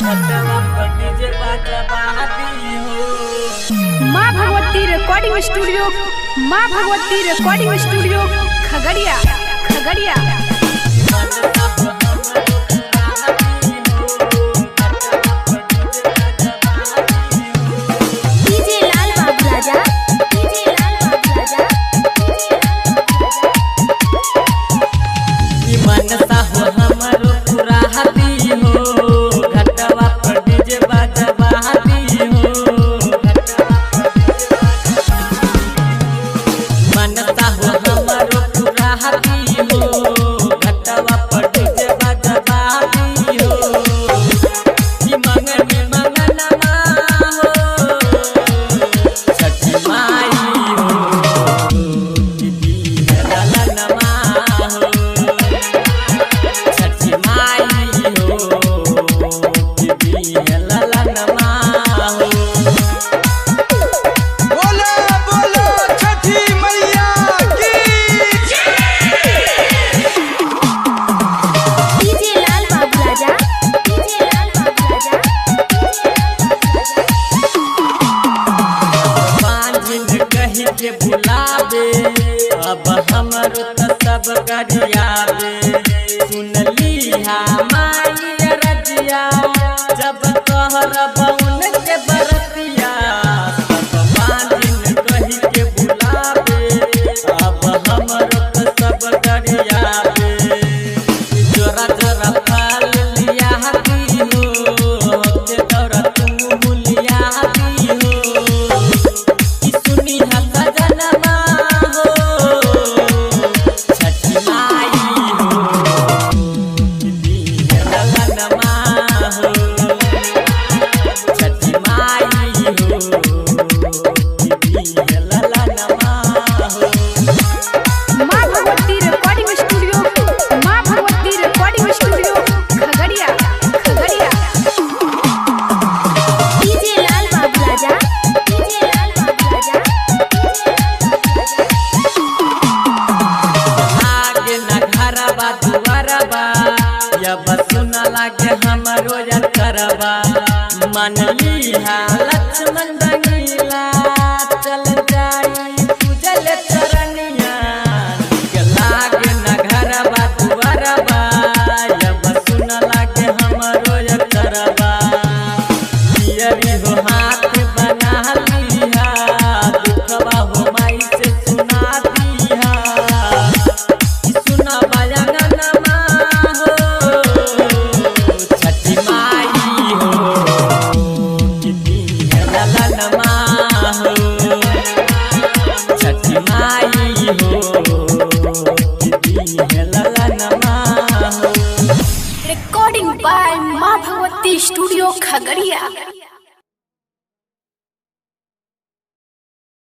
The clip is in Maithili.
घटवा पर डीजे बजवा हो। माँ भगवती रिकॉर्डिंग स्टूडियो, माँ Bhagwati recording studio, Khagaria, Khagaria. DJ Lal Babu Raja, DJ Lal Babu राजा, ई मनसा हो हमरो पूरा हाथी हो, घटवा पर डीजे बजवा हो। मनसा हो हमरो पूरा हाथी हो, घटवा पर डीजे बजवा हो। ई मंगनी मंगनमा हो, छठी माई हो, दीदी ललनमा हो, छठी माई हो, दीदी ललनमा हो। बोलो बोलो छठी मैया की। डीजे लाल बाबू राजा, डीजे लाल बाबू राजा, बांझिन कही के बुलावे, अब हमरो त सब गरियावे। सुनली हा माई रजिया, जब तोहर बउन के बरतिया। सब बांझिन कही के बुलावे, अब हमरो त सब गरियावे। जोरा जोरा फल लिया हाथी हो, होते दौरा तुम लिया हाथी हो। ई सुनी हा सजनमा हो, छठी माई हो, दीदी ललनमा हो, छठी माई हो, दीदी ललनमा हो। माँ भगवती रिकॉर्डिंग स्टूडियो, माँ Bhagwati recording studio, Khagaria, Khagaria. DJ Lal Babu Raja, DJ Lal Babu राजा, आगे न घरबा दुआरबा, यब सुन लागे हमरो करबा। मन लीहा लक्ष्मण रंगीला, चल जाई पूजल चरनिया। नीक लागे न घरबा दुआरबा, यब सुन लागे हमरो करबा। पियरी हो हाथ बना लीहा, दुखवा हो माई से सुना दीहा। सुना बयांगनमा हो, छठी माई हो, दीदी ललनमा हो, छठी माई हो, दीदी ललनमा हो। रिकॉर्डिंग बाय माँ भगवती स्टूडियो, खगड़िया।